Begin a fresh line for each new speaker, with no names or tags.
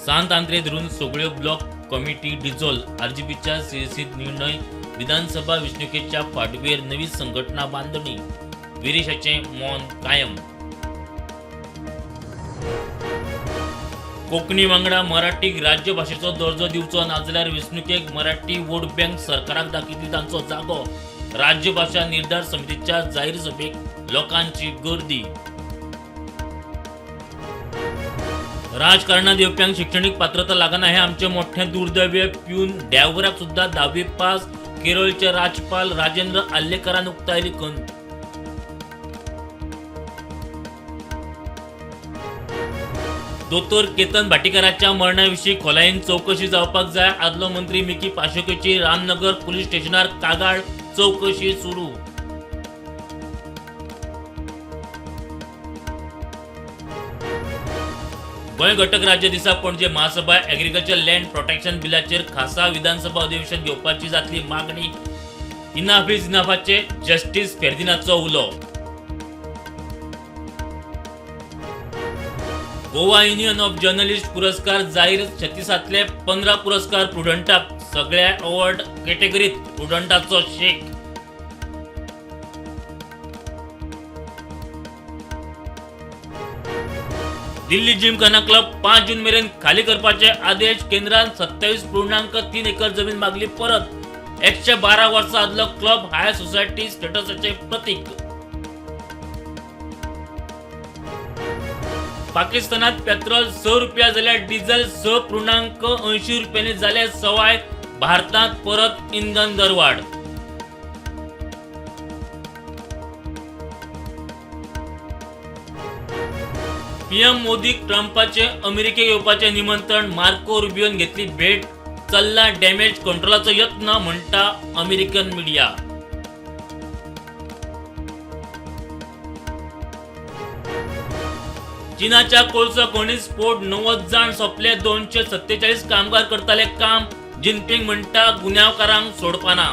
सांत आंद्रे धरून सगळ्यो ब्लॉक कमिटी डिजोल. आरजीपीच्या सीएसीत निर्णय. विधानसभा वेंचणुकेच्या फाटभुंयेर नवी संघटना बांदणी. विरेशाचें मौन कायम. कोंकणी वांगडा मराठीक राज्यभाशेचो दर्जो दिवचो नाजाल्यार वेंचणुकेक मराठी वोट बँक सरकाराक दाखयतली तांचो जागो. राज्यभाशा निर्धार समितीच्या जाहीर सभेक लोकांची गर्दी. राजकारणात येवप्यांक शिक्षणीक पात्रता लागना हें आमचें मोठें दुर्दैव. प्यून ड्रायव्हराक सुद्दां 10वी पास. केरळचे राज्यपाल राजेंद्र आर्लेकरान उक्तायली खंत. दोतोर केतन भाटीकाराच्या मरणाविशीं खोलायेन चवकशी जावपाक जाय. आदलो मंत्री मिकी पाशेकोची रामनगर पुलीस स्टेशनार कागाळ. चवकशी सुरू. गोंय घटक राज्य दिसा पणजे महासभा. एग्रीकल्चर लँड प्रोटेक्शन बिलाचेर खासा विधानसभा अधिवेशन घेवपाची जातली मागणी. इनाफ is इनाफाचे जस्टीस फेर्दिनाचो उलो. गोवा युनियन ऑफ जर्नलिस्ट पुरस्कार जाहीर. 36तांतले 15 पुरस्कार प्रुडंटाक. सगळ्या अवॉर्ड कॅटेगरीत प्रुडंटाचो शेक. दिल्ली जिमखाना क्लब 5 जून मेरेन खाली करपाचे आदेश. केंद्रान 27.3 एकर जमीन मागली परत. 112 वर्सां आदलो क्लब हाय सोसायटी स्टेटसाचे प्रतीक. पाकिस्तानात पेट्रोल 6 रुपया जाल्यार डिझेल 6.80 रुपयांनी जाले सवाय. भारतांत परत इंधन दरवाड. पीएम मोदीक ट्रंपाचे अमेरिकेक येवपाचें निमंत्रण. मार्को रुबियोन घेतली भेट. चल्ला डॅमेज कंट्रोलाचो यत्न म्हणटा अमेरिकन मिडिया. चीनाच्या कोळसो खणीत स्फोट. 90 जाण सोंपले. 247 कामगार करताले काम. जिनपिंग म्हणटा गुन्यांवकारांक सोडपाना.